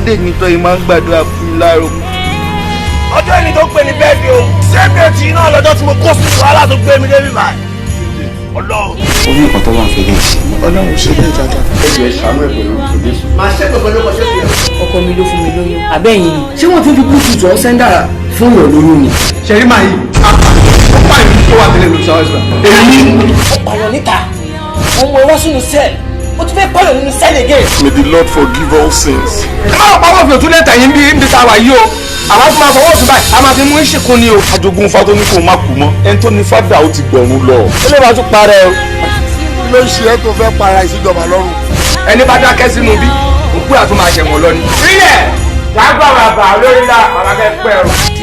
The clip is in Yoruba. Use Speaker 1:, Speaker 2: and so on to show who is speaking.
Speaker 1: dé ní tọ́ yìí máa ń gbàdúrà fún mi láàárọ̀.
Speaker 2: Ọjọ́ ẹni tó ń pè ní bẹ́ẹ̀dì o, sẹ́gbẹ̀tì náà lọ́jọ́ tí mo kó sí wàhálà tó gbé mi débi báyìí. Ọlọ́run.
Speaker 3: Orí nǹkan tó wà ń fi lè ṣe.
Speaker 1: Ọlọ́run ṣe bẹ́ẹ̀ dáadáa.
Speaker 3: Ẹ jẹ́ ṣàánú ẹ̀ pẹ̀lú Jésù.
Speaker 2: Màá ṣẹ́gun pẹ̀lú ọkọ̀ ṣẹ́gun.
Speaker 4: Ọkọ mi ló fún mi lóyún. Àbẹ́yìn ni.
Speaker 5: Ṣé wọ́n ti fi bluetooth ọ̀ sẹ́ńdà fún ìyàn lóyún ni?
Speaker 6: Ṣẹ̀rí máa yìí ó pààyàn tó wà tẹ́lẹ̀ lóṣù àwọn èyí.
Speaker 4: Ó pààyàn níta, òun mọ wá sínú cell, ó tún fẹ́ pààyàn nínú cell again.
Speaker 7: May the Lord forgive all sins.
Speaker 6: Ẹ má wọ pàwọ́ òfin òtún lẹ́tà yín bí níbi tá a wà yìí o, àwa tún máa fọwọ́ òfin báyìí, a máa fi mú ìṣìnkún ni o.
Speaker 7: Ajogun fa tó ní kó má kú mọ́, ẹni tó ní fádà ó ti gbọ̀run lọ.
Speaker 6: Ó lè máa tún parẹ́ o.
Speaker 1: Kí ló ń ṣe é tó fẹ́ para ìṣèjọba lọ́rùn?
Speaker 6: Ẹni bá dákẹ́ sínú bí òkú àtún máa ṣẹ̀wọ̀n lọ ni. Ilẹ̀ lágbára bà lórí la bàbá fẹ́ pẹ́ o.